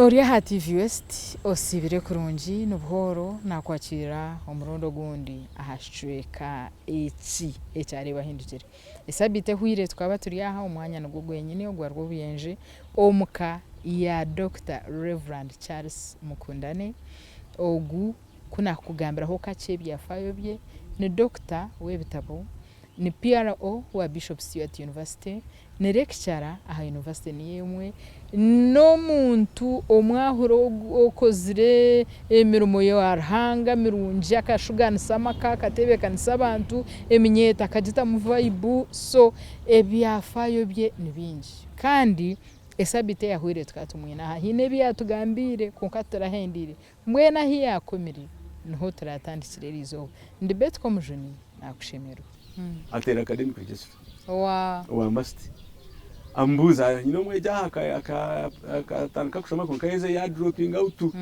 Ori aha TV West osiibire kurungi n'obuhooro naakwakiira omurundi ogundi aha kicweka eki ekya Reeba Ahindukire. Esabiiti ehweire tukaba turi aha omwanya nigwo gwenyini ogwa Rwobuyenje omu ka ya Dokita Rev. Charles Mukundane. Ogu ku naakukugambiraho kakye ebyafaayo bye, ni dokita w'ebitabo, ni PRO wa Bishop Stuart University, Ni lekicara aha yunivasite niyo emwe, n'omuntu omwahura okozire emirimo ya Ruhanga mirungi akashuganisa amaka, akateebekanisa abantu, eminyeeto akagitamu vayibu, so ebyafaayo bye ni bingi. Kandi esabiiti eyahweire tukaba tumwine aha, haine ebi yaatugambiire kwonka titurahendeire. Mbwenu ahu yaakomire niho turaatandikire eriizooba. Ndi Betty Komujuni, naakushemererwa. Ateera academic registry Owa. Owa MUST amubuuza nyine omwegi aha akatandika kushoma kwonka yaheza ya dropping out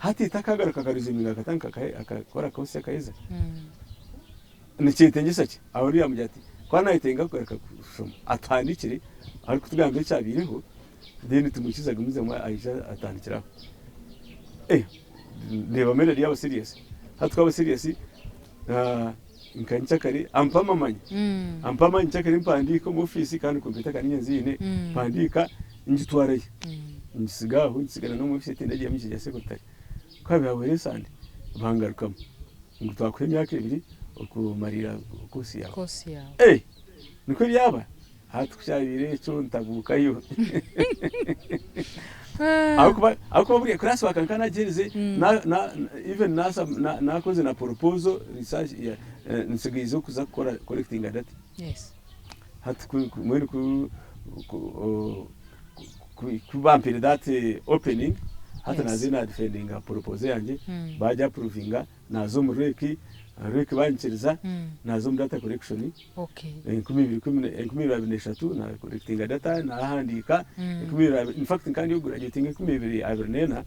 hati takagaruka aka resuminga akatandika akakora course akaheza nikyetengyesa ki? Aho oriya amugira ati ku nayetenga kugaruka kushoma atuhandikire arikutugambira ekyabaireho then tumwikirize agumizemu aije atandikire aho. Ndeeba Melody yaaba serious hati ku aba serious Nka nkyakare ampa amamanya ampa amaani nkyakare mpandiika omu ofiisi kandi kompyuta ka niinye nziine mpandiika ngitwarayo ngisiga aho ngisiga na n'omu ofiisi tindagiihamu nikyo kya secretary ku haabaire hahwereho esande bangarukamu ngu twakuha emyaka ebiri okumariira koosi yaawe. Koosi yaawe. Nikwo byaba? Hati ku kyabaire ekyo ntabuukayo. Ahabw'okuba ahabw'okuba buriya class work nka nagyerize na na even nasa na nakoze na proposal research ya nsigaize okuza kukora collectinga data. Yes. Hati ku ku mbwenu ku ku ku ku bampaire that opening hati Yes. nazayo na defendinga proposal yangye bagya approvinga Naaza omu REC, REC banyikiriza, naaza omu data collection, 2023 na collectinga data, naahandiika, in fact nkaba ndi ograduatinga 2024,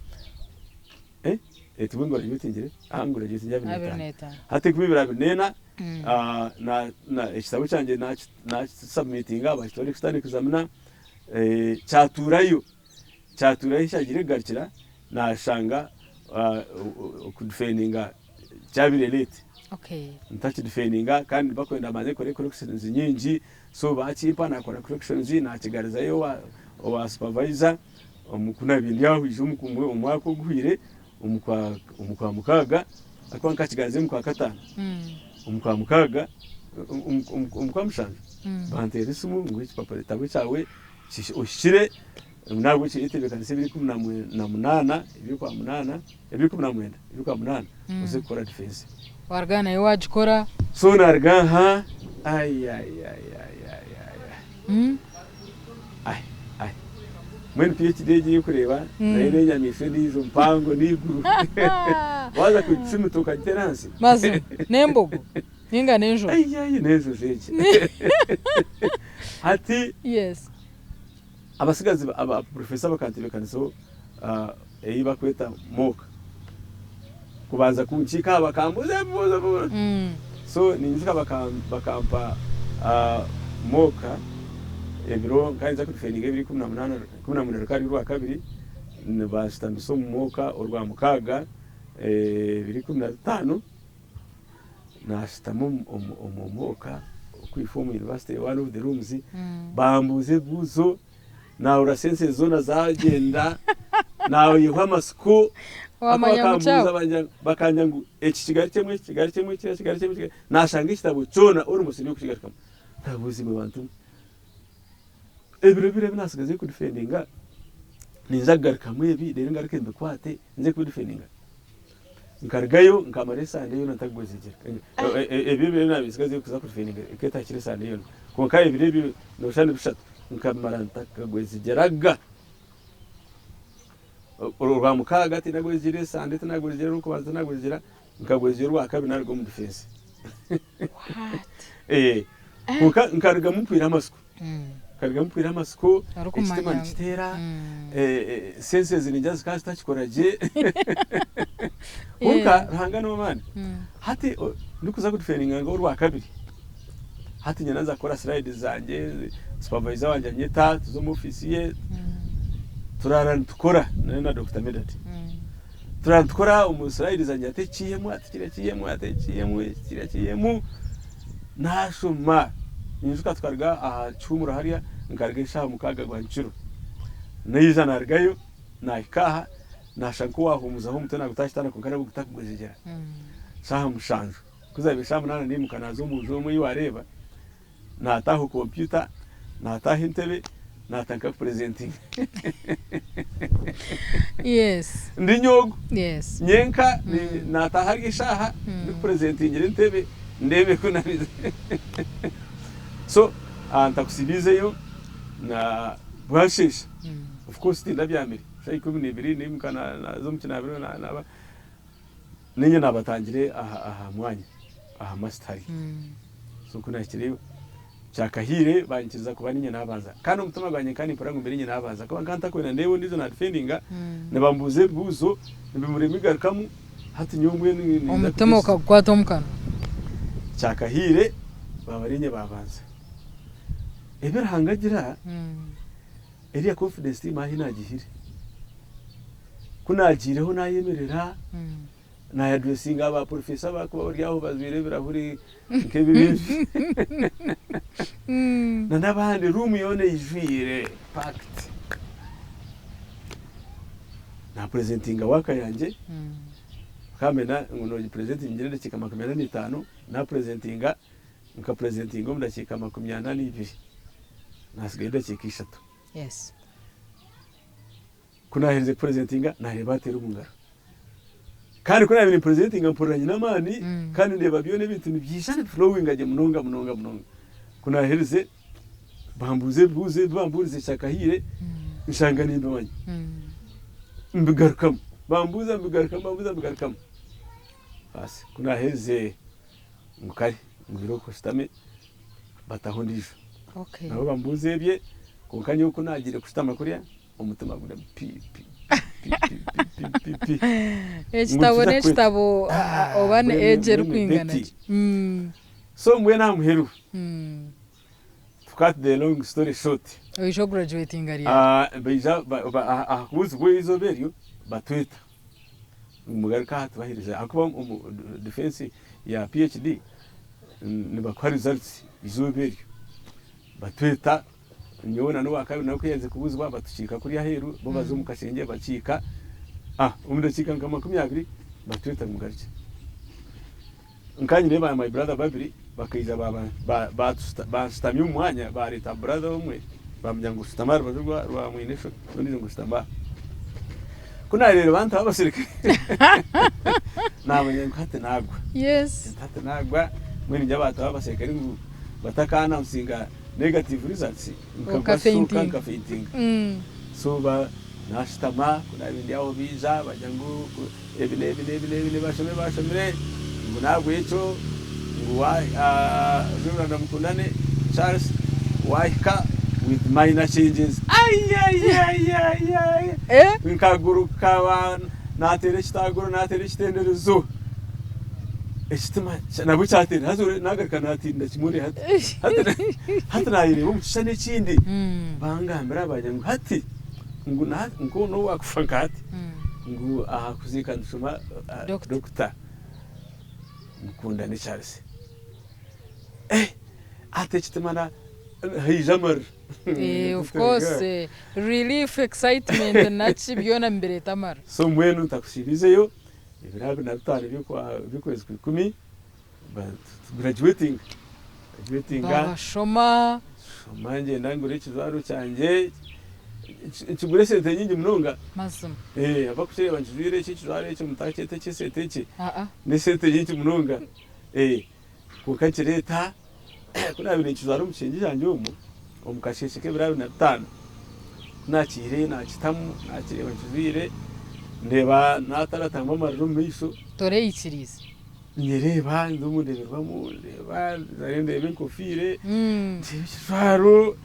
tibwo ngurajuwetingire, ngurajuwetingire 25, hati 2024 ekitabo kyangye naakisubmitinga baakitwara external examiner, kyatuurayo, kyatuurayo ahu kyagiire kugarukira Nashanga okudifendinga kyabaire late ntakidifendinga kandi bakwenda mbanze nkore corrections nyingi so bakimpa nakora corrections nakigarizayo owa supervisor kunabaire ndi aho kwija omwaka oguhweire omu kwa mukaaga ahakuba nkakigarizayo omu kwa kataano omu kwa mukaaga omu kwa mushanju banteera esimu ngu ekipapura ekitabo kyawe ohikire Nahabwekyo yetebeekanise ebiro 18 eby'okwa munaana, ebiro 19 eby'okwa munaana oze kukora defense. Waruga nayo wagikora. So naruga aha ai ai ai ai ai ai ai ai mbwenu PhD egi ey'okureeba nayo n'enyamaishwa endiijo mpango n'eiguru waaza kugicumita okagiteera ahansi. Mazima n'embogo ninga n'enjojo? Ai ai n'enjojo egi hati. Yes. Abatsigazi aba purofesa bakantebeekanisaho ei barikweta mock kubanza kunkiika aha bakambuuza ebibuuzo so ninyijuka bakampa mock ebiro nkaba ninza kudifendinga ebiro 18 rukaba ruri orwakabiri nibanshutamisa omu mock orwamukaaga ebiro 15. Naashutama omu mock okwifa omu university one of the rooms bambuuza ebibuuzo naahurira senses zoona zaagyenda naayehwa amatsiko ahakuba bakangira ngu eki kigarukyemu eki kigarukyemu eki kigarukyemu eki naashanga ekitabo kyona almost ndi kukigarukamu naabuuza imwe bantu mwe ebiro biri ebi naatsigazeyo kudifendinga ninza kugarukamu ebi reero ngaruke mbikwate nze kubidifendinga. Nkarugayo nkamara esande yoona ntakugwejegyera. Ebyo ebiro ebi naabitsigazeyo kuza kudifendinga ekaba etahikire esande yoona. Kwonka ebiro ebyo nooshusha ni bishatu nkabimara ntakagwejegyeraga. Orwamukaaga tindagwejegyera, esande tindagwejegyera, orwokubanza tindagwejegyera, nkagwejegyera orwakabiri naaruga omu difensi. Kwonka nkarugamu mpwaire amatsiko. Nkarugamu mpwaire amatsiko, ekitima nikiteera, senses ningira zikaba zitakikora gye. Kwonka Ruhanga n'ow'amaani. Hati ndikuza kudifendinga orwakabiri, hati nyine naaza kukora slides zangye, supervisor wangye anyeta tuze omu ofiisi ye. Turaara nitukora nyowe na Dokita Medard. Turaara nitukora omu slides zangye ati eki kiihemu ati kiriya kiihemu ati eki kiihemu eki kiriya kiihemu. Naashoma ninyijuka tukaruga aha kihuumuro hariya nkaruga eshaaha mukaaga gwa nyekiro. Naija naarugayo naahika aha naashusha nk'owaahuumuzaho omutwe naaguta aha kitanda kwonka nabwo gutakugwejegyera. Shaaha mushanju ku zaabaire shaaha munaana naimuka naaza omu nju omwe ei waareeba. Naataaho kompyuta, naataaho entebe, naatandika kupurezentinga. Yes. Ndi nyowe Yes. nyenka naataaha ahari eshaaha ndikupurezentingira entebe ndeebe ku narize. So ntakusibiizeyo na bwasheesha of course tindabyamire shaaha 12 naimuka naaza omu kinaabiro naaba Niinye naabatangire aha mwanya aha mast hariya. So ku naahikireyo kyakahiire banyikiriza kuba niinye naabanza. Kandi omutima gwangye nkaba nimpurira ngu mbe niinye naabanza ahakuba nkaba ntakwenda ndeebe ondiijo naadifendinga, nibambuuza ebibuuzo nibimurema igarukamu, hati nyowe mbwenu ninza Omutima okagukwata omu kanwa. Kyakahiire baaba niinye baabanza. Ebi Ruhanga agira, eriya confidence tihaine ahu naagihire. Ku naagiireho naayemerera, naayadresinga ba porofeesa abarikuba bari aho bajwaire ebirahuri nk'ebi na n'abandi, ruumu yoona eijwire packed. Naapurezentinga waaka yangye, bakambwira ngu noogipurezentingira edakiika 45, naapurezentinga, nkapurezentinga omu dakiika 42, naatsigayo edakiika ishatu. Yes. Ku naaherize kupurezentinga, naareeba ateera omu ngaro. Kandi ku naabaire nimpurezentinga mpurira nyine amaani kandi ndeeba byona ebintu nibiija nibifulowinga gye munonga munonga munonga. Ku naaherize bambuuza ebibuuzo ebi bambuurize kyakahiire nshanga nimbimanya. Mbigarukamu, bambuuza mbigarukamu, bambuuza mbigarukamu. Baasi ku naaherize ngu kare ngu irooko oshutame bataho ondiijo. Nabo bambuuza ebye kwonka nyowe ku naagiire kushutama kuriya, omutima guri pi pi pi pi pi pi pi pi. Ekitabo Ngu nikiza n'ekitabo kweta. Ah, oba ni mbwenu age mbwenu erikwingana Betty. ki? So mbwenu aha muheru to cut the long story short. Oija ogurajuwetinga ryari? Ah, baija ba- ba- aha aha kubuuzibwa eizooba eryo batweta ngu mugaruke aha tubaheereze ahakuba omu defense ya PhD nibakuha results eizooba eryo. Batweta Nyowe na n'owaakabiri nawe ku yaaherize kubuuzibwa batukiika kuriya aheeru, bo baza omu kashengye bakiika. Omu dakiika nka 20 batweta ngu mugarukye. Nka nyine ba my brother babiri bakaija banshutamya omu mwanya baareeta brother omwe baamugira ngu shutama aha rubaju rwa mwine sho n'ondiijo ngu shutama aha. Ku naareebire bantaho abaserukare naamanya ngu hati naagwa. Hati naagwa mbwenu ningira baataho abaserukare ngu batakaanansinga Negative results nkagwa shoka nka faintinga so ba nashutama ku nabiire ndi aho baija bagira ngu ebi nebi nebi nebi bashome bashomire ngu nahabwekyo ngu wa Reverend Mukundane Charles wahika with minor changes ayayayayaya nkaguruka ba nateera ekitaguro nateera ekitenderezo ekitima nabwo kyateera haza nagaruka natinda kimwe ori hati. Hati naayereeba omu kishushani ekindi, bangambira baagira ngu hati ngu n'obu waakufa nka hati ngu aha kuziika nitushoma Dokita Mukundane Charles. Hati ekitima haija amarira. Of course relief, excitement naki byona nibireeta amarira. So mbwenu ntakusiibiizeyo ebiro 25 by'okwezi kwa ikumi, Graduatinga graduatinga Babashoma. Shoma ngyenda ngura ekijwaro kyangye nkigura esente nyingi munonga. Mazima. Eh abakukireeba nkijwire eki ekijwaro eki mutakyeta eky'esente nkye. Aa. N'esente nyingi munonga. Eh kwonka nkireeta ku naabaire ninkijwara omu kishengye kyangye omu, omu kasheeshe k'ebiro 25 ku naakiihireyo naakitamu naakireeba nkijwire ndeeba naataratamba amarira omu maisho. Toreeyikiriize. Nyereeba ndi omu ndeeberwamu, ndeeba ndeeba enkofiire, ndeeba ekijwaro,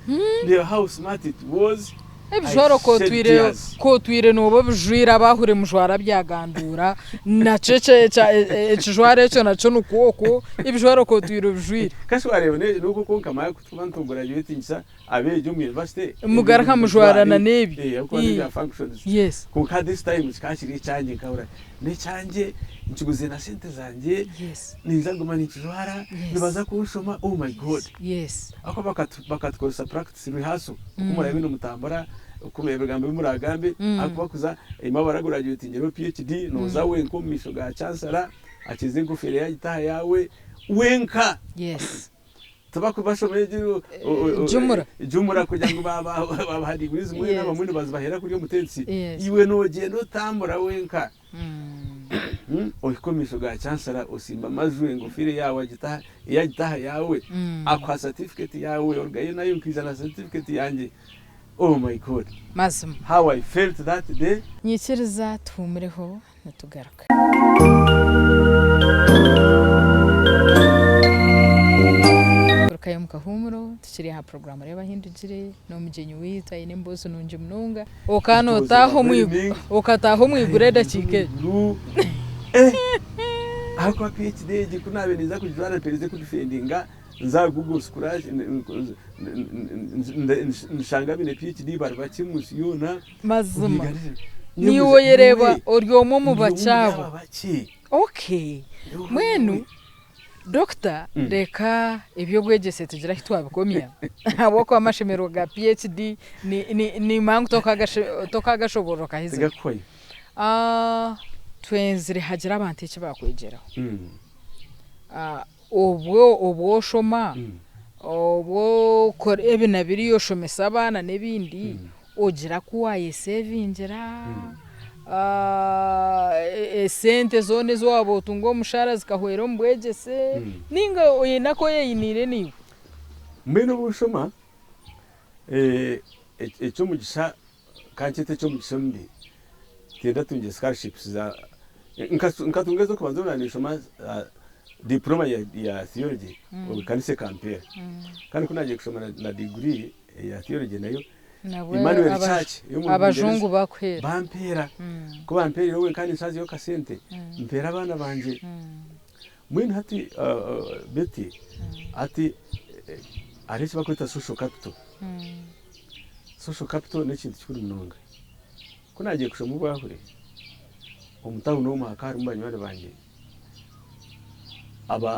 ndeeba how smart it was. Ebijwaro I shed tears. Ku otwire nooba obijwire abaahure mujwara byaganduura nakyo ekijwaro ekyo nakyo nikwo okwo, ebijwaro ku otwire obijwire. Kasi wareeba n'okwo kwonka manya ku tukuba nitugurajuwetingisa abeegi omu university Mugaruka mujwarana n'ebyo. Ahabw'okuba n'ebya functions. Yes. Kwonka this time kikaba kiri ekyangye nkahurira n'ekyangye nkiguze na sente zangye Yes. ninza kuguma ninkijwara Yes. nibaza kunshoma oh my God. Yes. Ahabw'okuba bakatukozesa practice rehearsal oku muraabe nimutambura oku ebigambo ebi muraagambe ahakuba kuza imwe abaragurajuwetingireho PHD nooza wenka omu maisho ga chancellor akize enkofiira yaagita aha yaawe wenka. Yes. Tibakubashoma egyo Jumura. Jumura kugira ngu babaha degrees mbwenu Yes. abamwe nibazibahera kuri omu tents. Yes. Iwe nogyenda otambura wenka ohika omu maisho ga chancellor osimba amaju engofiira yaawe agita agita aha yaawe akuha certificate yaawe orugayo nayo nkaija na certificate yangye oh my God Mazima. how I felt that day. Nyikiriza tuhuumureho nitugaruka. Tugarukayo omu kahuumuro tukiri aha puroguraamu Reeba Ahindugire n'omugyenyi waitu aine emboozi nungi munonga. Okaba nootaaha omu okataaha omu iguru edakiika egyo. Ahabw'okuba PhD egi ku naabaire ninza kugijwara mperize kudifendinga nza aha Google Scholar nshanga abaine PhD bari bakye omu nsi yoona. Mazima niiwe oyereeba ori omwe omu bakye abo. Okay, mbwenu Dokita reka eby'obwegyese tugire ahu twabikomya ahabw'okuba amashemererwa ga PhD ni mangu tokaagashoboorora okaheza. Twenzire hagire abantu eki baakwegyeraho. Obwo obu oshoma, obu okora ebi na biriya oshomesa abaana n'ebindi, ogira ku waayesevingira, esente zoona ezi waaba otunga omu mushaara zikahwera omu bwegyese, nainga oine aku oyeyiniire naiwe? Mbwenu obu nshoma, eky'omugisha ka nkyete eky'omugisha omubi, tindatungire scholarships za, nkatunga ez'okubanza obu naaba ninshoma diploma ya theology omu kanisa ekampeera. Kandi ku naagiire kushoma na degree eya theology nayo, Emmanuel Church ey'omu Abajungu Bungyereza bakuheera. bampeera. Ku bampeereire obwe nkaba ninshaazyayo kasente mpeera abaana bangye. Mbwenu hati Betty, hati hariho eki barikweta social capital. Social capital n'ekintu kikuru munonga. Ku naagiire kushoma obwahure, omu tawuni omwo hakaba harimu banywani bangye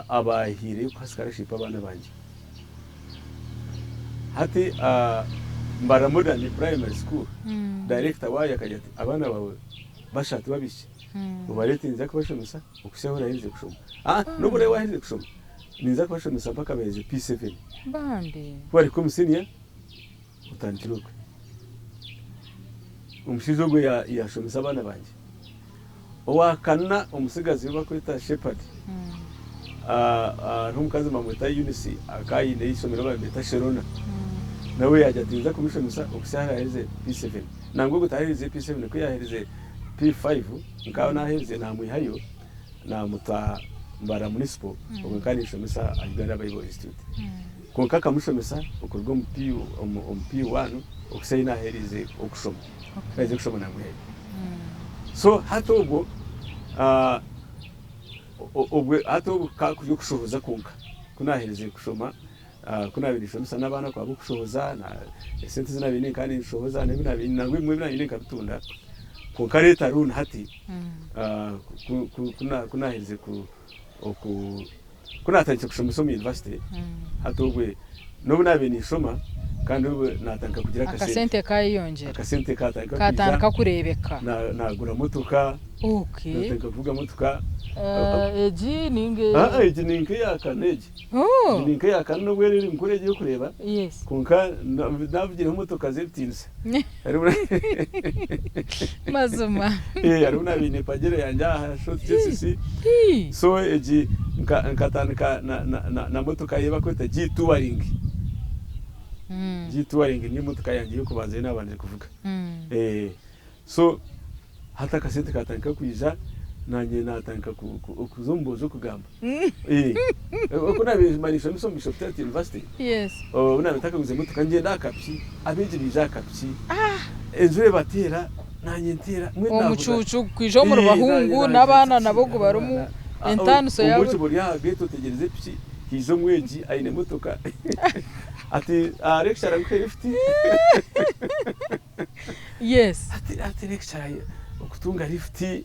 abaahaireyo kuha scholarship abaana bangye. Hati Mbarara Modern Primary School, director waayo akagira ati abaana baawe bashatu b'abaishiki obareete ninza kubashomesa okuhitsya ahu oraherize kushoma. N'obu oraabe waaherize kushoma, ninza kubashomesa mpaka baherize P7. Bambi. Ku barihika omu senior, otandikire okwe. Omushaija ogwo yaashomesa abaana bangye. Owa kana omutsigazi ou barikweta Shepherd, hariho omukazi nibamweta Eunice akaba aine eishomero bariryeta Sherona, nawe yaagira ati ninza kumushomesa okuhitsya ahu araaherize P7. Nangwa ogwo taraherize P7 ku yaaherize P5 nkaba naaherize naamwihayo naamuta Mbarara Municipal obwo nkaba ninshomesa aha Uganda Bible Institute. Kwonka akamushomesa okuruga omu P omu P1 okuhitsya ahi naaherize okushoma. Ku naaherize kushoma naamwihayo. So hati obwo obwe hati obwo kukaba kuri okushohoza kwonka. Ku naaherize kushoma, ku naabaire ninshomesa n'abaana kukaba okushohoza, esente ezi naabaire nyine nkaba ninshohoza n'ebi naabaire nyine nangwa ebimwe ebi naabaire nyine nkabitunda. Kwonka let alone hati ku naaherize ku oku Ku naatandikire kushomesa omu yunivasite, hati obwe n'obu naabaire ninshoma kandi obwe naatandika kugira akasente. Akasente kaayeyongyera. Akasente kaatandika kwija. Kaatandika kureebeka. Naagura motoka. Okay. Naatandika kuvuga motoka. Egi ninga egi? Aa egi ni nk'eya kana egi. Oh! Egi ni nk'eya kana n'obu eri nkuru egi orikureeba. Yes. Kwonka naavugireho motoka z'ebitiinisa. Mazima. Hariho naabaire nyine pajero yangye aha Short JCC. So egi nkatandika na motoka ei barikweta G Touring. G Touring niyo motoka yangye y'okubanza ei naabandize kuvuga. So hati akasente kaatandika kwija. Nanye natandika kuza omu boojo kugamba. Oku nabaire ninshomesa omu Bishop Tate University, obu nabaire ntakaguze motoka ngyenda aha kapiki, abeegi baija aha kapiki, enjura ebateera nanye nteera. Omucuucu kwija omuri bahungu n'abaana nabo gubarimu, entaaniso yaaba. Obwoki buri aha geeti otegyereza epiki, haija omwegi aine emotoka ati lecturer nkuhe lifuti? Yes. Ati lecturer okutunga lifuti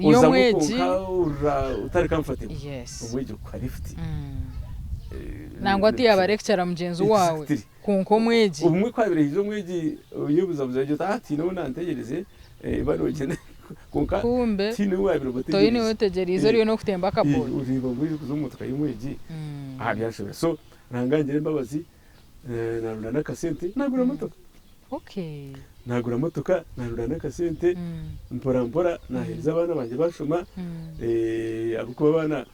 ozamu kwonka ohurira otari comfortable. Yes. Omwegi okuha lifuti. Nangwa tiyaba lecturer mugyenzi waawe Exactly. kwonka omwegi. Obumwe ku habaire haija omwegi oyebuzabuza ogira oti ah tihaine ou nantegyerize ba nogyenda kwonka Kumbe tihaine ou wabaire toine ou otegyereize. otegyereize oriyo n'okutemba akaboda. Oreeba ngu oije kuza omu motoka y'omwegi aha byanshobera. So Ruhanga angire embabazi Naarunda n'akasente naagura motoka. Okay. Naagura motoka, naarunda n'akasente, mpora mpora naaheereza abaana bangye baashoma, ahabw'okuba abaana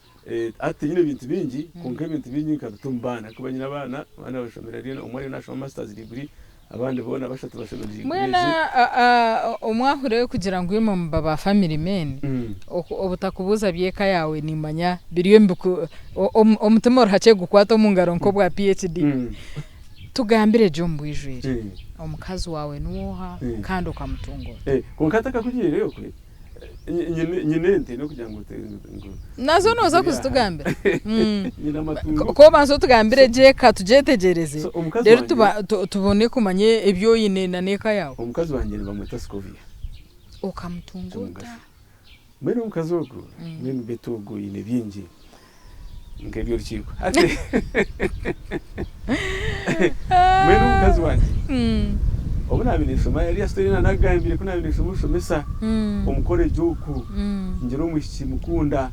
hati tinyine bintu bingi kwonka ebintu bingi nkabita omu baana ahabw'okuba nyine abaana, abaana bashomire omwe ariyo naashoma masters degree abandi boona bashatu bashomire degrees. Mbwenu omwahure kugira ngu imwe muba ba family men, Obutakubuuza by'eka yaawe nimanya biriyo nibiku omutima orihakye kugukwata omu ngaro nk'obwa PHD. Tugambire gye omu bwijwire, omukazi waawe niwe oha kandi okamutunga ota? Kwonka ntakakugiireyo okwe, nyine ente n'okugira ngu. Nazo nooza kuzitugambira? Nyine amatungo. Ku obanza otugambire gye eka tugyetegyereze, reero tubone kumanya ebi oine n'eka yaawe. Omukazi wangye nibamweta Scovia. Okamutunga ota? Mbwenu omukazi ogu, mbwenu Betty ogu aine bingi nk'eby'orukiiko. Hati mbwenu omukazi wangye obu naabaire ninshoma eriya story ei naanagambire ku naabaire ninshoma obushomesa omu college oku, ngira omwishiki mukunda,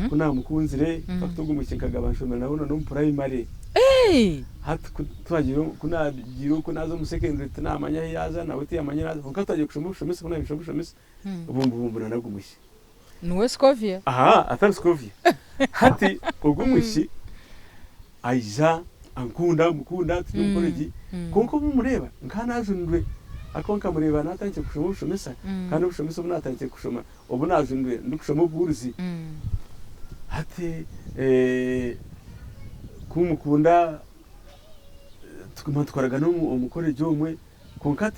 ku naamukunzire, in fact ogwo mwishiki nkagaba nshomire nawe n'omu primary. Hati ku twagiire ku naagiire okwo naaza omu secondary tinaamanya ahi yaaza nawe tiyamanya ahi naaza kwonka twagiire kushoma obushomesa ku naabaire ninshoma obushomesa, Bumbu bumbu na nagwo mwishiki. Niwe Scovia? Ahaa atari Scovia. Hati ogwo mwishiki aija ankunda mukunda turi omu college kwonka obu mureeba nka najunirwe ahakuba nkamureeba natandikire kushoma obushomesa kandi obushomesa obu natandikire kushoma obu najunirwe ndikushoma obuhuurizi hati ku mukunda tuguma nitukoragana omu college omwe. Kwonka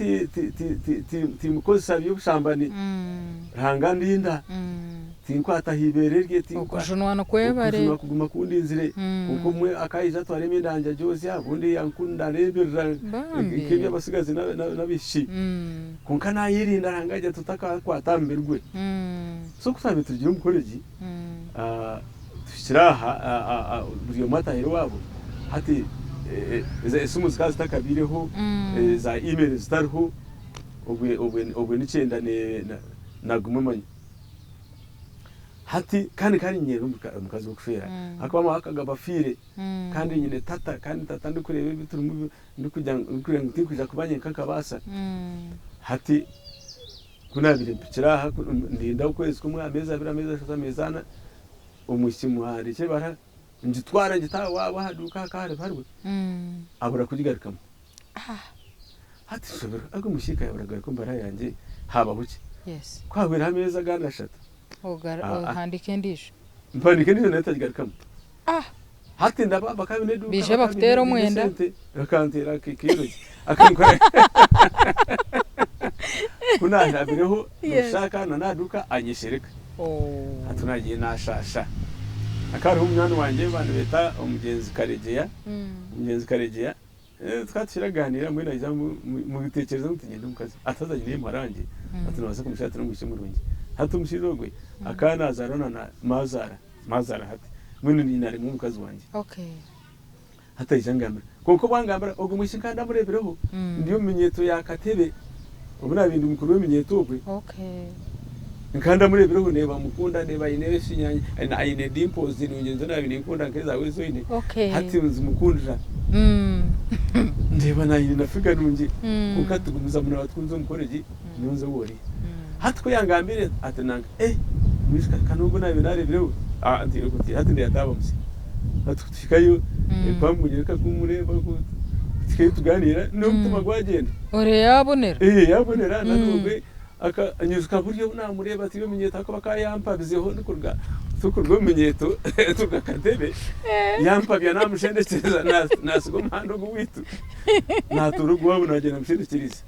timukozesa by'obushambani. Ruhanga andinda, tinkwata aha ibeere rye, Okujunwa nikwebare. Okujunwa kuguma kundinzire. Kwonka obumwe akaija atwara emyenda yangye agyozya, obundi ankunda areeberera Bambi. nk'eby'abatsigazi n'abaishiki. Kwonka naayerinda Ruhanga agira ati otakakwata aha mubiri gwe. So ku twabaire turugire omu college, Tuhikire aha, buri omwe atahire owaabo. Hati esimu zikaba zitakabaireho, za email zitariho, obwe nikyenda naguma manya. Hati kandi nkaba niinyenda omukazi w'okushwera ahakuba maawe akagaba afiire kandi nyine tata kandi tata ndikureeba ebi turimu ndikugira ngu tinkwija kuba nyenka nkabaasa. Hati Ku naabaire mpikire aha, ndinda okwezi kumwe, ameezi abiri, ameezi ashatu, ameezi ana, omwishiki muhandiikye ebaruha, ngitwara ngita aha waabo aha duuka aha kahari hariwe, abura kugigarukamu. Hati nshoberwa, agu omwishiki ka yabura kugaruka omu baruha yangye, haabaho ki? Ku haahweireho ameezi agandi ashatu, Ohandiika endiijo. Mpandiika endiijo nayo tagigarukamu. Hati ndaba bakaba baine eduuka, Baije bakaba bakuteere baine omwenda. esente, bakanteera akairogi, akankora ku naarabireho noshusha na n'aha duuka anyeshereka. Hati naagiire naashaasha. Hakaba hariho munywani wangye ou nibeeta Omugyenzi Karegyeya, Omugyenzi Karegyeya, tukaba tukiraganiira mbwenu aija mubiteekyereza ngu tiinyenda omukazi, ati haza nyineyo muhara wangye, ati noobaasa kumushwera ati n'omwishiki murungi. Hati omushaija ogwe akaba naazaarwa na maazaara. Mazara hati mbwenu nyina aremwa omukazi wangye. Okay. Hati aija angambira. Kwonka obu angambira ogwo mwishiki nkaba ndamureebireho ndi omu minyeeto ya Katebe obu naabaire ndi mukuru w'eminyeeto obwe. Okay. Nkaba ndamureebireho ndeeba mukunda ndeeba aine eshinyanya aine dimples nungi nizo naabaire ninkunda nk'ezaawe ezi oine. Okay. Hati nzimukundira. Ndeeba naayine na figa nungi kwonka tugumizamu naaba tukunze omu college nyowe nze ou ori. Hati ku yangambire ati nanka eh omwishiki ka n'ogu naabaire naareebireho ah ntiire kuti hati ndeeba taaba musya. Hati ku tuhikayo twamubonera kumureeba tuhikayo tugaaniira n'omutima gwagyenda. Ore yaabonera. Eh yaabonera n'ogwe. Aka nyijuka buryo obu naamureeba ati omunyeeto ahakuba akaba yampabizeho ndikuruga turikuruga omu minyeeto turuga Katebe yampabya naamushendekyereza naatsiga omuhanda ogu owaitu naatoora oguwaabo naagyenda amushendekyereize.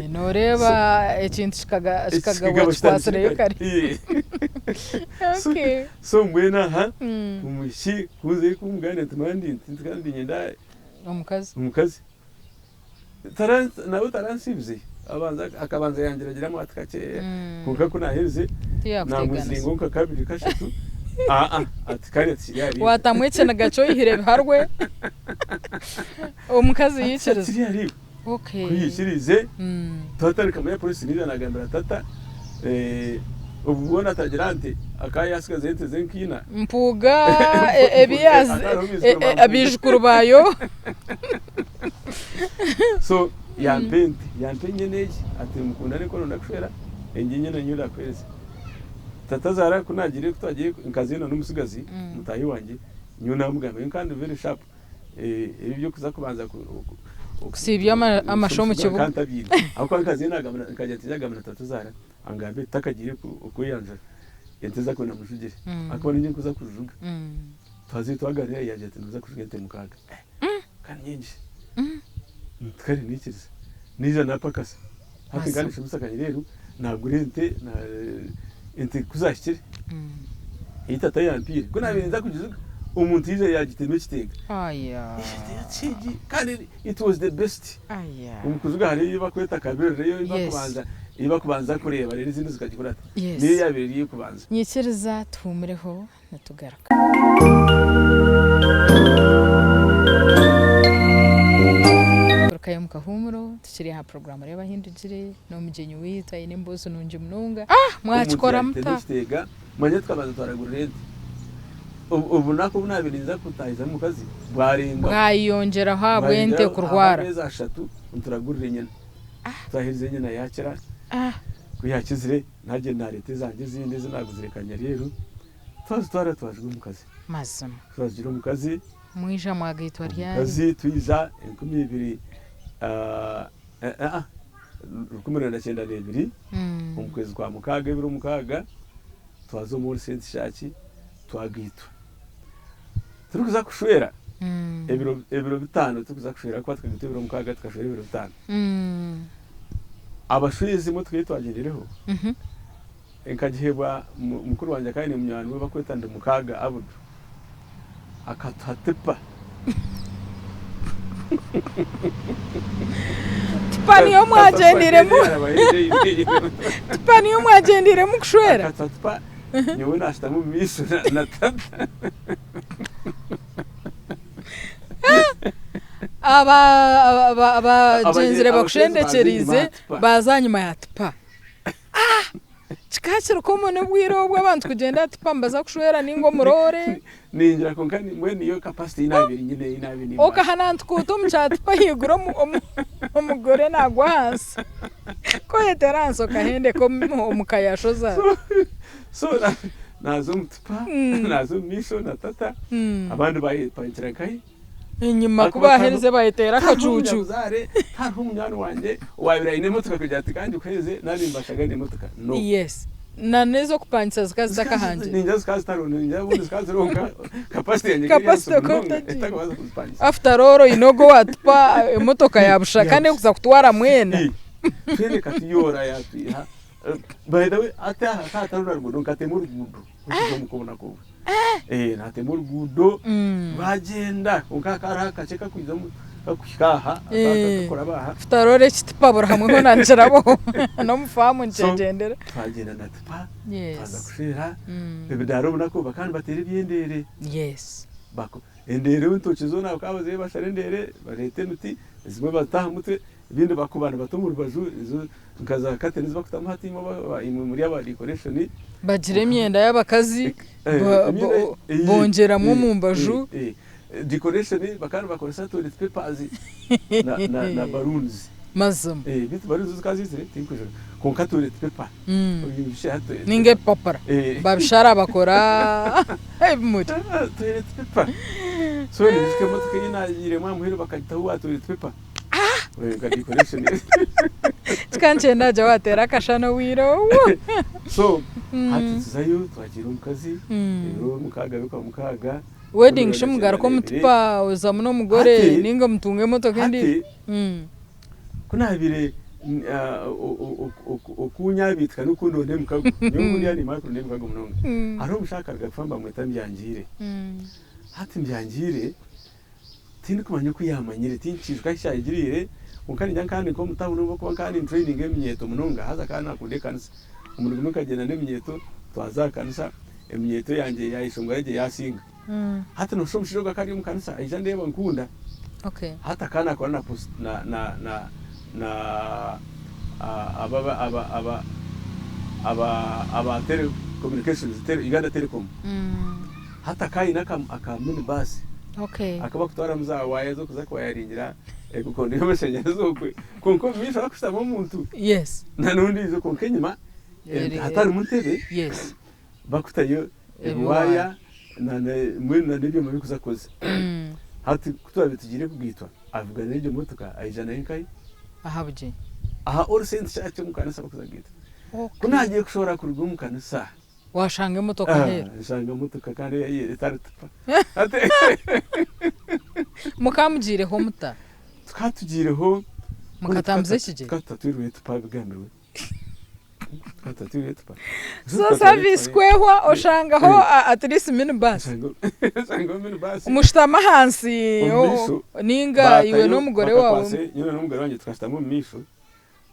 Nooreeba ekintu kikagabwa kikwatsireyo kare. So mbwenu aha omwishiki ku nzire kumugambira nti mani niinyenda Omukazi. Omukazi. Nawe taransiibize akabanza yangiragiramu ati kakye kwonka ku naaherize naamuzinga nka kabiri kashatu aa ati kare tikiri ahariiwe. Waatamu ekiniga kye oihire ebiharwe omukazi yaikiriza. Tikiri ahariiwe. Ku yaikiriize twatandika kumanya polisi naija naagambira tata obu bwona atagira nte akaba yaatsigaza ente ze nka ina. Mpuuga abaijukuru baayo. So yampa ente, yampa enyana egi ati mukundane ku oronda kushwera egi enyana niyo ndakuhereza. Tata azaara ku nagiire ku twagiire nkaza n'omutsigazi mutaahi wangye nyowe namugambira nyowe nkaba ndi very sharp ebi eby'okuza kubanza Kusiibya amasha omu kibuga. Nkaba ntabiine ahabw'okuba nkazayo nagambira nkagira nti nagambira tata azaara angambe takagiire kweyanjura ente ezi akuba namujugire ahakuba niinye nkuza kuzijuga. Twazayo twaganira yagira ati noza kujuga ente mukaaga. Ka ni nyingi. Kare naikiriza. Naija napakasa. Hati nka nishomesa Kanyireru nagura ente ente ku zahikire ei tata yampiire ku nabaire ninza kugijuga omuntu yaija yagitema ekitenga. Kandi it was the best. Omu kujuga hariyo ei bakweta kabirire eyo ei bakubanza kureeba reero ezindi zikagikurata. Niyo yabaire eri ey'okubanza. Nyikiriza tuhuumureho nitugaruka. Tugarukayo omu kahuumuro tukiri aha puroguraamu Reeba Ahindugire n'omugyenyi waitu aine emboozi nungi munonga. Mwakikora muta? Ekiteega manya tukabanza twaragurira ente. Obunaku obu naabaire ninza kutaahizamu omukazi bwarengaho. Bwayeyongyeraho ahabw'ente kurwara. Ameezi ashatu nituragurira enyana. Twaherize enyana yaakira. Ku yaakizire naagyenda naareeta ezangye ezindi ezi naaguzire Kanyaryeru. Twazitwara twaziha omukazi. Mazima. Twazigira omukazi. Mwija mwagaitwa ryari? Omukazi twija 2000 1992 omu kwezi kwa mukaaga ebiro mukaaga twaza omu All Saints Church twagaitwa. Turikuza kushwera ebiro ebiro bitaano turikuza kushwera ahakuba tukagaitwa ebiro mukaaga tukashwera ebiro bitaano. Abashwezi emotoka ei twagyendireho Nkagihebwa mukuru wangye akaba aine munywani we bakweta Ndimukaaga Abudu akatuha tipa. Tipa niyo mwagyendeiremu tipa niyo mwagyendeiremu kushwera? Akatuha tipa nyowe nashutama omu maisho na tata. Abagyenzire bakushendekyereize baaza ahanyima ya tipa. Ah! Kikaba kiri common obwire obwo abantu kugyenda aha tipa nibaza kushwera ninga omuroore. Ningira kwonka mbwenu niyo capacity ei naabaire nyine ei naabaire nimbaasa. Okahanantuka ota omu kya tipa ahaiguru omugore naagwa ahansi. Ku oyeteera ahansi okahendeka omu kayashoza. So naaza omu tipa, naaza omu maisho na tata, abandi bayepankira nkahi? Enyima ku baaherize bayeteera Tihariho akacuucu. munyabuzaare, tihariho munywani wangye owaabaire aine emotoka kugira ati ka ngikuheereze naaba nimbasha gana emotoka. No. Yes. Na n'ez'okupangisa zikaba zitakahangire. Ningira zikaba zitariho, ningira obundi zikaba ziriho kwonka capacity yangye ekaba eri Capacity ahansi ekaba munonga etagiire. etakabaasa kuzipangisa. After all oine ogwo owaatupa emotoka ya busha kandi erikuza kutwara mwena. Twena ekatuyoora yaatwiha. By the way hati aha hakaba hatariho na ruguudo nkatema oruguudo kuhika omuka obunaku obwo. Naatema oruguudo rwagyenda kwonka hakaba hariho akakye kakwija kakuhika aha kakuraba aha. Tutarora ekitipa buri hamwe hoona nikirabaho n'omu faamu So nikyegyendera. twagyenda na tipa twaza kushwera ebidaara obunaku obwo bakaba nibateera ebyendeere. Endeere entookye zoona bakaba bazayo bashara endeere bareeta emiti ezimwe bazita aha mutwe ebindi bakuba nibata omu rubaju ezo nka za kateni ezi bakutamu hati imwe muri aba decoration. Bagira emyenda y'abakazi bongyeramu omu mbaju. Decoration bakaba nibakoresa toilet papers na balloons. Mazima. Beitu balloons zo zikaba ziizire tinkwijuka kwonka toilet paper. Ninga ebipapura babishara bakora ebimuri. Toilet paper. So nyijuka emotoka ei naagiiremu aha muheru bakagitaho owa toilet paper. Nka decoration. Kikaba nikyenda wagira wateera akashana obwire obwo. So hati tuzayo twakiira omukazi ebiro mukaaga bikaba mukaaga. Wedding shi mugaruka omu tipa ozamu n'omugore ninga mutunga emotoka endiijo? Hati ku naabaire oku nyaabiitika n'oku ndonda emikago, nyowe obu ndi nimara kuronda emikago munonga. Hariho omushaija akaruga kufa nibamweta Mbyangiire. Hati Mbyangiire Tindikumanya oku yaamanyire, tinkiijuka ahu kyayegyereire, kwonka niinyija nkaba ndi nk'omu tawuni ahabw'okuba nkaba nintureyininga eminyeeto munonga haza akaba naakunda ekanisa. Omurundi gumwe nkagyenda n'eminyeeto twaza aha kanisa, eminyeeto yangye yaayeshongora gye yaasinga. Hati nooshusha omushaija ogu akaba ari omu kanisa aija andeeba ankunda. Hati akaba naakora na na na na na aba aba aba aba aba telecommunications, Uganda Telecom. Hati akaba aine aka mini baasi aku barikutwaramu za waaya z'okuza kuwayaringira ebikondo by'amashanyarazi okwe. Kwonka omu maisho harikushutama omuntu n'ondiijo kwonka enyima hatarimu ntebe barikutayo ebiwaaya mbwenu n'ebyoma ebirikuza kukozesa. Hati ku twabaire tugiire kugaitwa avuga n'egyo motoka aija nayo nkahi? Aha bugyenyi. Aha All Saints Church omu kanisa barikuza kugaitwa. Ku naagiire kushohora kuruga omu kanisa, Washanga emotoka aheeru. Nshanga emotoka kandi etari tipa. Mukaba mugiireho muta? Tukaba tugiireho. Mukatambuza ekigyere? Tukaba tutatwirweho tipa bigambirwe. Tukaba tutatwirweho tipa. So service ku ehwa oshangaho at least mini bus. Oshangaho mini bus. Mushutama ahansi ninga iwe n'omugore waawe. Nyowe n'omugore wangye tukashutama omu maisho.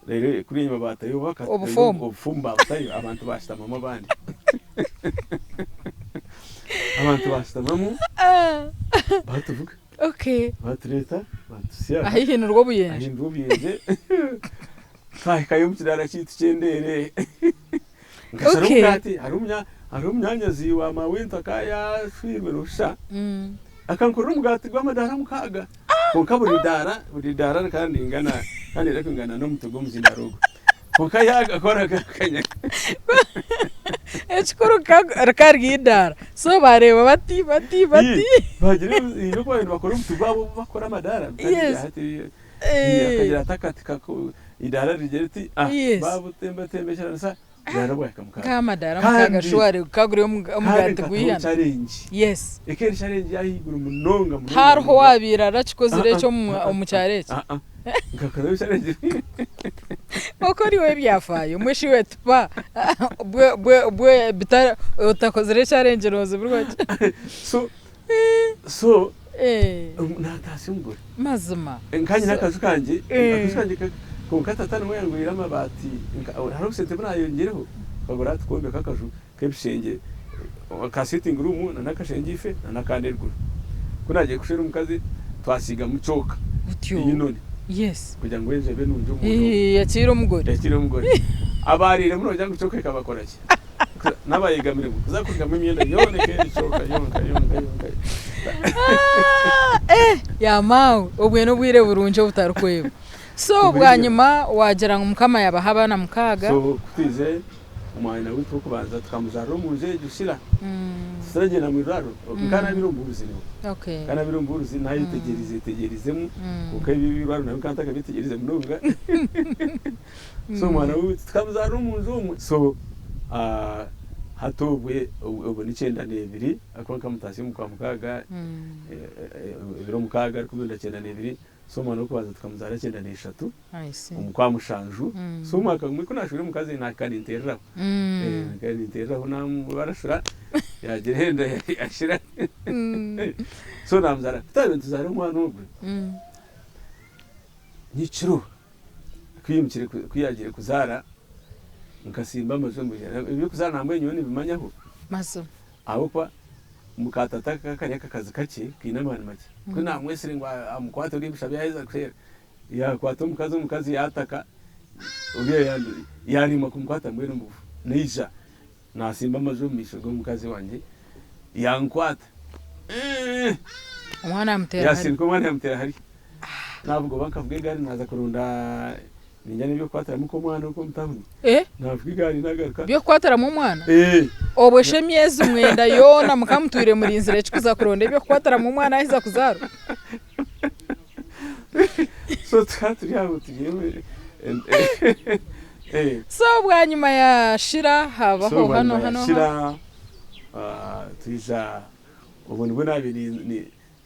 Reero kuriya enyima baatayo Obufomu. obufomu baabutayo abantu baashutamamu abandi. Abantu baashutamamu baatuvuga Okay. baatureeta baatutsya aha Ahaihi nirwo Buyenje. Ahaihi nirwo Buyenje. Twahikayo omu kiraara kyaitu ky'endeere. Nkashara Okay. omugaati hariho omunya hariho omunyaanyazi wa maawetu akaba yaashwirwe noosha. Akankorera omugaati gw'amadaara mukaaga. Kwonka buri daara buri daara rikaba niringana rikaba nirienda kwingana n'omutwe gw'omuzindaaro ogwo. Kwonka yaagakora gakanya. Ekikuru rikaba riri eidaara. So baareeba bati bati bati. Bagira haine oku baabaire nibakora omuti gwabo obu barikukora amadaara. Yes. Akagira ati akati eidaara rigira riti baabutembatembekyeresa Bwara bwahika mukaaga. Nk'amadaara mukaaga Kandi shuwari kaguriyo kandi omugaati nkataho gw'eihana. challenge. Yes. Eka eri challenge y'ahaiguru munonga munonga Tihariho munonga. owaabaire arakikozire Ah, ekyo ah, omu ah, omu ah, kyaro eki. ah, ah. Nkakora challenge. Oku ori ow'ebyafaayo mbwenu shi iwe tipa bwe bwe bwe bitari otakozire challenge noozibirwa ki? So so Eh, naataasya omugore. Mazima. Nka nyine akaju kangye, akaju kangye kwonka tata niwe yanguriire amabaati, hariho obusente obu naayongyireho nkagura hati kwombeka akaju k'ebishengye ka sitting room n'akashengye ife n'akandi eruguru. Ku naagiire kushwera omukazi twasiigamu kyoka eyinoni kugira ngu enju ebe nungi omunda omu. Yakiire omugore. Yakiire omugore. Abaariiremu noogira ngu kyoka ekabakora ki? N'abayegamiremu kuza kurugamu emyenda yoona ekaba eri kyoka yonka yonka yonka. Eh ya maawe obwe n'obwire burungi obutarikwebwa. So bwanyima wagira ngu Mukama yabaha abaana mukaaga. So ku twizire omwana waitu w'okubanza tukamuzaarira omu nju egyo Shila. Tutaragyenda mu irwariro nkaba nabiire omubuurizi nyowe. Nkaba nabiire omubuurizi nayetegyereize tegyereizemu kwonka ebi eby'eirwariro nabyo nkaba ntakabyetegyereize munonga. So omwana waitu tukamuzaarira omu nju omwe. So hati obwe obwo ni kyenda n'ebiri ahakuba nkamutaasya omu kwamukaaga ebiro mukaaga arikumi na kyenda n'ebiri so omwana w'okubanza tukamuzaara kyenda n'eshatu omu kwamushanju so omwaka gumwe ku naashwire omukazi naahika ninteereraho naahika ninteereraho naamubarashura yaagira enda yashira so naamuzaara ku twabaire nituzaara omwana ogwe nyekiro Ku yaimukire ku yaagiire kuzaara, nkasimba amaju ngu eby'okuzaara nambwenu nyowe nimbimanyaho. Mazima. Ahabw'okuba muka tata ka kari akakazi kakye kaine amaani makye. Ku naamwetsire ngu amukwate ori ebisha byaheza kushera, yaakwata omukazi, omukazi yaataka, oriya yaaremwa kumukwata mbwenu omu bufu. Naija naasimba amaju omu maisho g'omukazi wangye, yankwata. Omwana yamuteera hari. Yaasindika omwana yamuteera hariya. Naavuga oba nkavuga egaari naaza kuronda ningira n'eby'okukwatiramu nk'omwana okwo omu tawuni. Eh? Naavuga egaari naagaruka. By'okukwatiramu omwana? Eh. Obwo shi emyezi mwenda yoona mukaba mutwire murinzire ki kuza kuronda eby'okukwatiramu omwana aheza kuzaarwa? So tukaba turi aho turi eh. So bwanyima ya Shira habaho So hano bwanyima ya hano ha. Shira twija obwo nibwo nabaire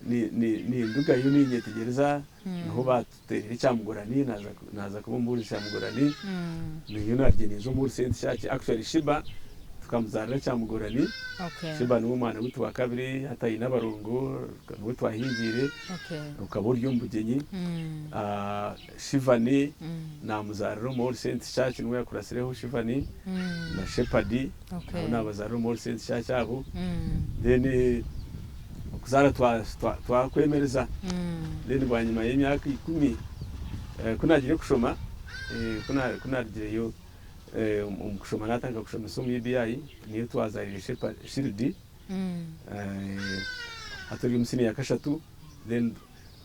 nindugayo ninyetegyereza niho batuterire ekyamugorani naza kuba omubuurizi kyamugorani niyo narugire ninza omu All Saints Church actually Shiba tukamuzarira kyamugorani Shiba niwe mwana witu wa kabiri hati aine abarongo niwe twahingiire okaba ori omu bugyenyi Shivani namuzarira omu All Saints Church niwe yakurasireho Shivani na Shepherd nabo nabazarira omu All Saints Church abo then okuzaara twakwemereza then bwanyima y'emyaka 10 ku nagiire kushoma ku narugireyo omu kushoma natandika kushomesa omu UBI niyo twazarire Shepherd Shield hati ori omu siniya ya kashatu then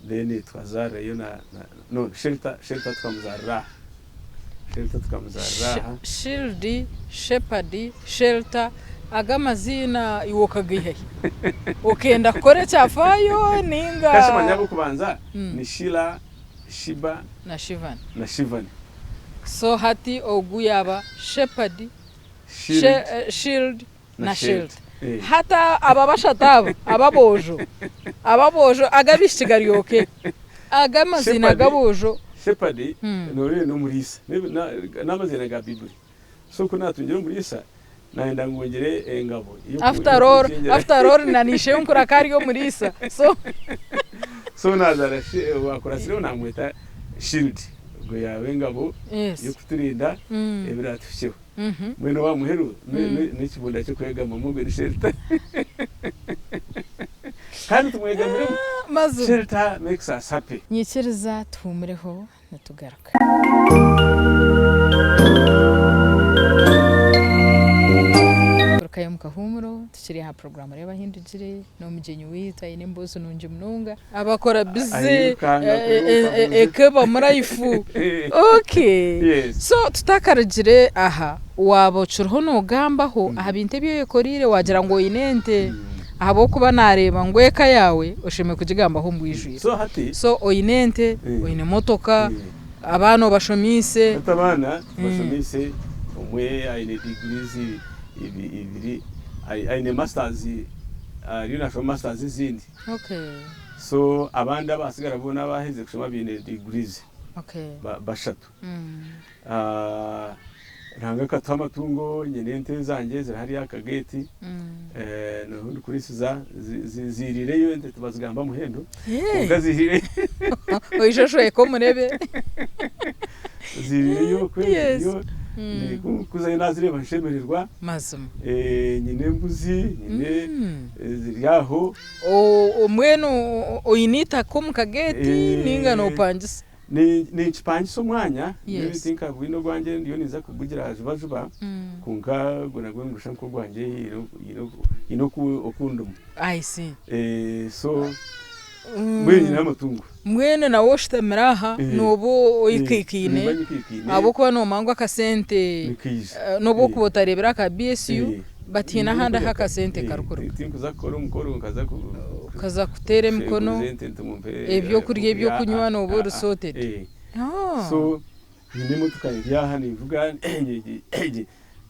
Then tukazaarirayo na no Shelter Shelter tukamuzaarira aha Shelter tukamuzaarira aha. Shield, Shepherd, Shelter ago amaziina iwe okagaiha hi? Okenda kukora ekyafaayo ninga? Kasi manya ab'okubanza ni Sheila, Shiba Na Shivan. na Shivani. So hati ogu yaaba Shepherd, Shield. Shield na na Shield. Shield. Hati aba bashatu aba ab'aboojo ab'aboojo ag'abaishiki gari okay ag'amaziina Shepherd g'aboojo Shepherd noreeba n'omuriisa n'amaziina ga Baibuli. So ku naatungire omuriisa nayenda ngu ngire engabo After all after all na n'ishenkuru akaba ari omuriisa so. So naazaara owaakuratsireho naamweta Shield ogwo yaaba engabo y'okuturinda ebiraatuhikyeho. Mbwenu owa muheru n'ekibunda ky'okwegamamu ogwo ni shelter. Kandi tumwegamiremu. Mazima. Shelter makes us happy. Nyikiriza tuhuumureho nitugaruka. Tugarukayo omu kahuumuro tukiri aha puroguraamu Reeba Ahindugire n'omugyenyi waitu aine emboozi nungi munonga. Abakora busy Ayirukaanga kuruuka mu nju. eka ebamu life. Okay. Yes. So tutakarugire aha, waaba okiriho noogambaho aha bintu ebi oyekoreire waagira ngu oine ente ahabw'okuba naareeba ngu eka yaawe oshemereire kugigambaho omu bwijwire. So hati So oine ente, oine motoka, abaana obashomiise. Hati abaana tubashomiise, omwe aine degrees ibiri, aine masters, ariyo naashoma masters ezindi. Okay. So abandi abasigara boona abaherize kushoma baine degrees Okay. bashatu. Ruhanga akatuha amatungo, nyine ente zangye ziri hariya aha kageeti niho ndikurisiza ziiriireyo ente tibazigamba muhendo kwonka ziiriireyo. Oije oshweke omurebe. Ziiriireyo okwe ziriyo kuzayo nazireeba nshemererwa. Mazima. Nyine embuzi, nyine ziri aho. Mbwenu oine eitaka omu kageeti ninga nopangisa? Ninkipangisa omwanya, nyowe tinkabwine ogwangye ndiyo ninza kugugira juba juba, kwonka ogwo nagwo nigushusha nk'ogwangye haine oku ndimu. I see. So mbwenu nyine amatungo. Mbwenu nawe oshutamire aha nooba oikaikaine Nimba nyikaikaine. ahabw'okuba noomanya ngu akasente Nikaija. n'obu orikuba otareebire aka BSU but haine ahandi ahu akasente karikuruga. Tinkuza kukora omukoro nkaza ku Okaza kuteera emikono, ebyokurya ebyokunywa nooba ori sorted. So nyine emotoka eri aha ninvuga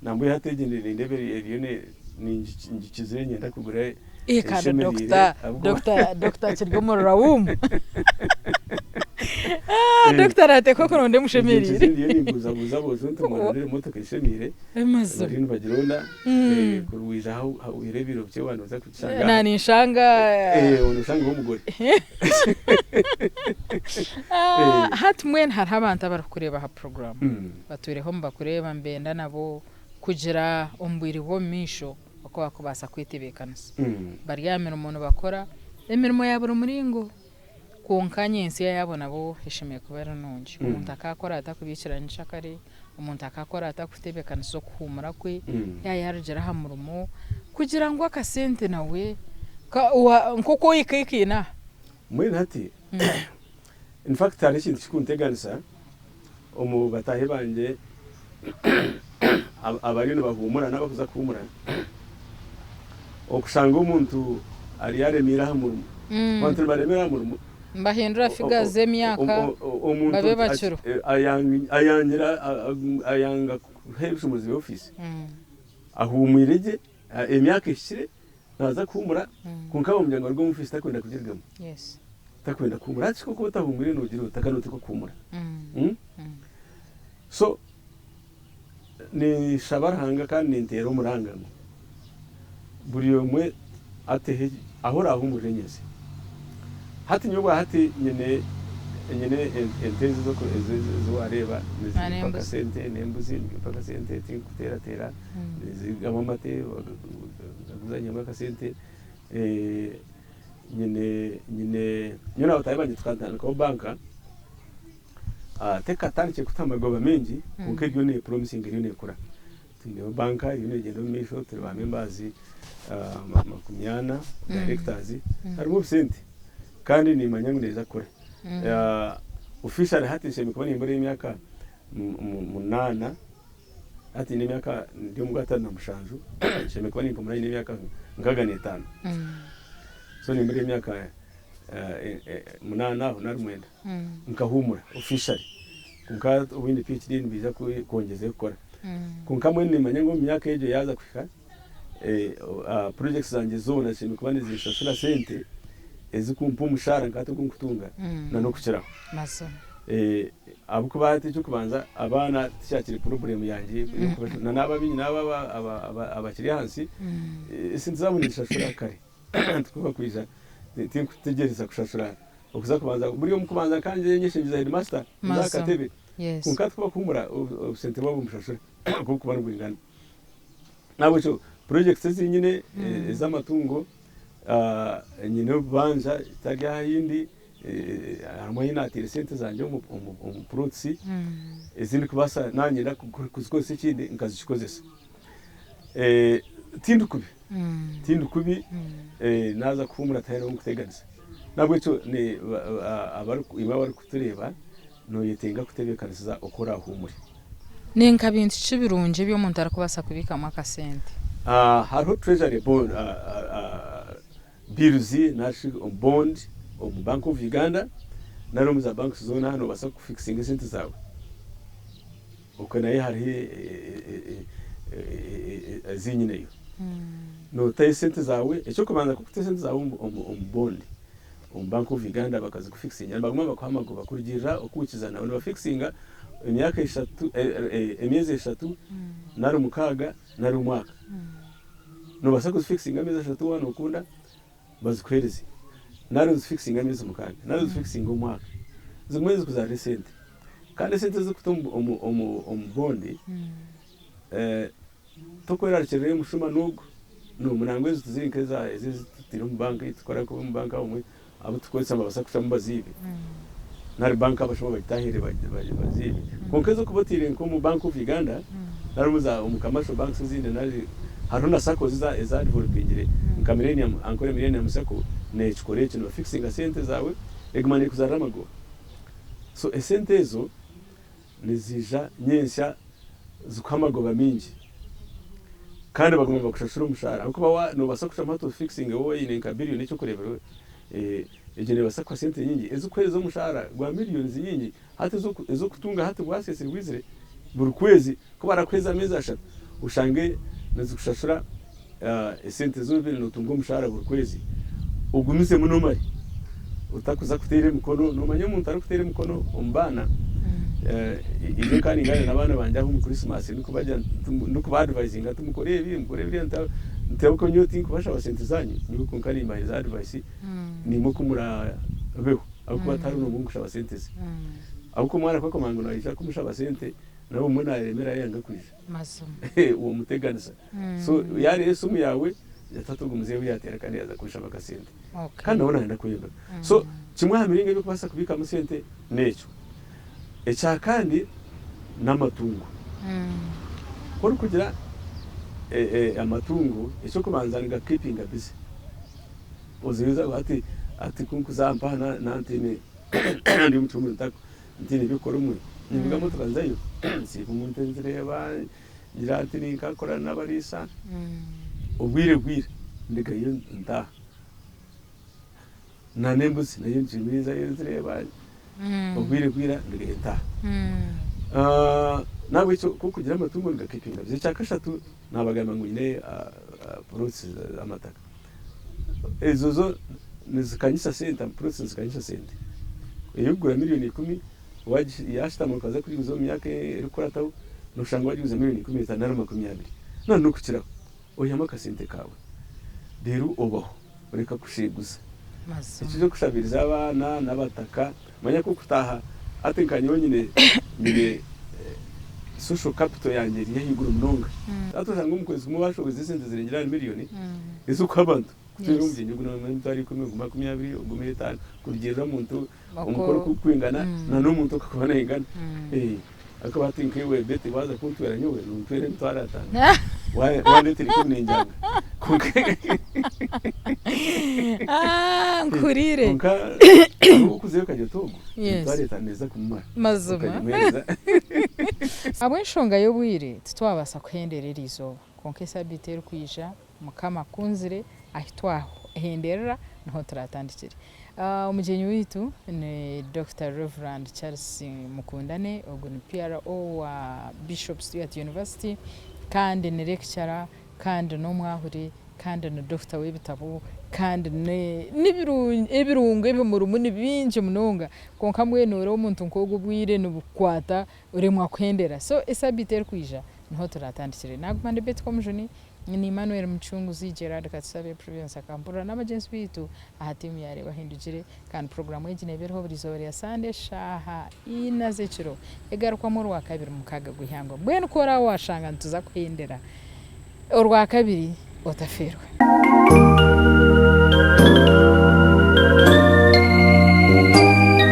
nambwenu hati egi nindeeba eriyo ningikizire niinyenda kugura Eh kandi eshemereire Doctor ahabw'okuba Doctor Doctor Kiryomurora wumu. Ah, Doctor nateekwa kuronda emushemereire. Ngikize ndiyo nimbuuzabuuza aboojo nti murondere emotoka eshemeire Mazima. bariyo nibagironda kurwija hahwire ebiro bikye waaba nooza kugishanga aha. Na ninshanga Nooshangaho omugore. Ah, hati mbwenu hariho abantu abarikukureeba aha puroguraamu batwireho nibakureeba nibenda nabo kugira omu bwire bw'omu maisho oku bakubaasa kwetebeekanisa. Bari aha mirimo nibakora emirimo ya buri muringo kwonka nyentsya yaabo nabo eshemereire kuba eri nungi. Omuntu akaakora atakubiikira nyenkyakare, omuntu akaakora atakutebeekanisa okuhuumura kwe yaaba yaarugire aha murimo kugira ngu akasente nawe nk'oku oikaikaine aha. Mbwenu hati in fact hariho ekintu kirikunteganisa omu bataahi bangye abariyo nibahuumura n'abarikuza kuhuumura, okushanga omuntu ariyo aremeire aha murimo. Abantu nibaremera aha murimo. Nibahindura figures z'emyaka Omuntu babe bakiro. Ayangira ayanga kuha ebishumuruzo bya ofiisi ahuumwire gye emyaka ehikire naaza kuhuumura kwonka bamubwira ngu aruge omu ofiisi takwenda kugirugamu takwenda kuhuumura hati shi ku orikuba otahuumwire noogira ota kandi nooteekwa kuhuumura so ninshaba Ruhanga kandi ninteera omuranga ngu buri omwe ateho ahu oraahuumurire nyentsya. Hati nyowe obwahati nyine nyine ente ezi ezi waareeba nizimpa akasente n'embuzi nizimpa akasente tinkuteerateera nizigaba amate ngaguza nyihamu akasente nyine nyine nyowe na bataahi bangye tukatandikaho banka. Tekatandikire kutuha amagoba maingi kwonka eriyo ne promisinga eriyo nekura. Twineho banka eriyo negyenda omu maisho turi ba members 40 directors harimu obusente kandi nimanya ngu neija kukura. Officially hati nshemereire kuba nimbura emyaka munaana hati nyine emyaka ndi omu gwa 57 nshemereire kuba nimpumura nyine emyaka 65 so nimbura emyaka munaana aho nari mwenda. Nkahuumura officially kwonka obundi PhD nibaija kwongyezayo kukora. Kwonka mbwenu nimanya ngu omu myaka egyo yaaza kuhika, projects zangye zoona zishemereire kuba nizinshashura sente ezikumpa omushaara nka hati ogu nkutunga na n'okukiraho. Ahabw'okuba hati eky'okubanza abaana tikyakiri problem yangye na n'abo abu nyine abo abakiri ahansi, esente zaabo ninzishashura kare tikuba kwija tinkutegyereza kushashura Okuza kubanza buri omu kubanza nkangye nyeshengyeza headmaster nze aha katebe kwonka tikuba kuhumura obusente bwabo mbushashure oku burikuba nibwingana. Nahabwekyo projects ezi nyine ez'amatungo nyine obubanja tari aha ahi ndi harimu ahi nateire sente zangye omu plots ezi ndikubaasa naba niinyenda kuzikozesa ekindi nkazikikozesa. Tindi kubi. Tindi kubi naaza kuhuumura tihariho ou ndikuteganisa. N'ahabw'ekyo imwe abarikutureeba nooyetenga kutebeekanisiza oku oraahuumure. Ni nka bintu ki birungi ebi omuntu arikubaasa kubiikamu akasente? Hariho treasury bond, bills nari bond omu Bank of Uganda nari omu za banks zoona noobaasa kufikisinga esente zaawe. Okwe nayo hariho ezi nyineyo. Notayo esente zaawe, eky'okubanza ku okuta esente zaawe omu bond, omu Bank of Uganda bakazikufikisingira nibaguma nibakuha amagoba kurugiirira oku wikiza nabo. Nibafikisinga emyaka eshatu, emyezi eshatu nari mukaaga nari omwaka. Noobaasa kuzifikisinga ameezi ashatu waaba nookunda bazikuheereze nari ozifikisinge ameezi mukaaga nari ozifikisinge omwaka. Zigume nizikuzaarira esente. Kandi esente ezi orikuta omu bondi tokwerarikirira omushuma n'ogu n'ogu. Nangwa ezo tiziri nk'ezi ezi tutaire omu banka ei tukora nk'ab'omu banka abamwe abu turikukozesa nibabaasa kucwamu baziibe nari banka abashuma bagitaahirire baziibe. Kwonka ezi orikuba otaire nk'omu Bank of Uganda nari omu commercial banks ezindi nari hariho na SACCOs eza developingire nka Millennium, Ankole Millennium Sacco neekikora ekyo nibafikisinga sente zaawe eguma neekuzaarira amagoba. So esente ezo niziija nyentsya zikuhe amagoba maingi kandi baguma nibakushashura omushaara ahabw'okuba noobaasa kucwamu hati ofikisinge waaba oine nka billion eky'okureeberaho egyo neebaasa kukuha sente nyingi ezikuheereza omushaara gwa millions nyingi hati ez'okutunga hati bwaseesire bwizire buri kwezi ku barakuheereza ameezi ashatu oshange nizikushashura esente ezi obaire nootunga omushaara buri kwezi ogumizemu n'omare otakuza kuteera emikono. Noomanya omuntu arikuteera emikono omu baana, nyowe nkaba ningaanira n'abaana bangye aha omu Christmas ndikubagira ndikuba adivayizinga nti mukore ebi mukore biriya nti ahabw'okuba nyowe tinkubashaba sente zaanyu nyowe kwonka nimbaheereza adivayisi naimwe oku muraabeho ahabw'okuba tihariho n'omwe orikushaba sente ze. Ahabw'okuba omwana ku arikumanya ngu naija kumushaba sente nawe obumwe naaremera yayanga kwija. Omuteganisa. So yareeba esimu yaawe yatata ogu muzeeyi yateera kandi yaaza kunshaba akasente. Kandi nawe nayenda kweyongyera. So kimwe aha miringo ei orikubaasa kubiikamu sente n'ekyo. Ekya kandi n'amatungo. Ku orikugira amatungo, eky'okubanza nigakukiipinga bize. Ozirinze hati hati ku nkuza mpaha nantiine ndi omu kihumuro ntiine by'okukora omwe, ninvuga motoka nzayo nsiiba omu nte nzireeba. Ngira nti ninkakorana n'abariisa obwire bwire ndegayo ntaaha. Na n'embuzi nayo ngireeba nzireeba obwire bwira ndugayo ntaaha. Nahabwekyo ku orikugira amatungo nigakeepinga bize. Ekyakashatu naabagamba ngu nyine plots z'amataka. Ezo zo nizikanyisa sente, plots nizikanyisa sente. Ey'okugura miriyoni ikumi yaashutama okaza kugiguza omu myaka erikukurataho nooshanga waagiguza miriyoni 15 nari 20 nari n'okukiraho. Oihamu akasente kaawe reero obaho. Oreka kusheguza. Mazima. Eki eky'okushabiriza abaana n'abataka, manya ku okutaaha hati nka nyowe nyine nyine social capital yangye eri ahaiguru munonga. Hati oshanga omu kwezi kumwe washohoza esente zirengire ahari miriyoni ez'okuha abantu. Kuteera omugyenyi ogu nomuha emitwaro ikumi, ogu makumyabiri, ogu etaano kurugiirira omuntu omukoro oku gurikwingana na n'omuntu oku arikuba naingana. Ahakuba hati nkaiwe Betty waaza kuntwera nyowe nontwera emitwaro ataano wandeetera ikumi ningyanga. Kwonka Ah, nkuhuriire. Kwonka hariho okuzayo okagira oti ogu emitwaro etaano neeza kumumara. Mazima. Okagimuheereza. Ahabw'enshonga y'obwire titwabaasa kuhendera eri izooba kwonka esabiiti erikwija Mukama akunzire ahi twahenderera niho turatandikire. Omugyenyi waitu ni Dokita Rev. Charles Mukundane, ogu ni PRO wa Bishop Stuart University kandi ni lecturer kandi n'omwahuri kandi ni dokita w'ebitabo kandi n'ebirungo ebimurimu ni bingi munonga kwonka mbwenu ori omuntu nk'ogu obwire nibukukwata oremwa kuhendera so esabiiti erikwija niho turatandikire. Naguma ndi Betty Komujuni. Ni Emmanuel Mucunguzi, Gerard Katusabe, Prudence Akampurira n'abagyenzi baitu aha tiimu ya Reeba Ohindukire. Kandi puroguraamu egi neeba eriho buri izooba rya Sande eshaaha ina z'ekiro egarukwamu Orwakabiri mukaaga gw'eihangwe. Mbwenu ku oraabe waashanga nituza kuhendera Orwakabiri, otafeerwa.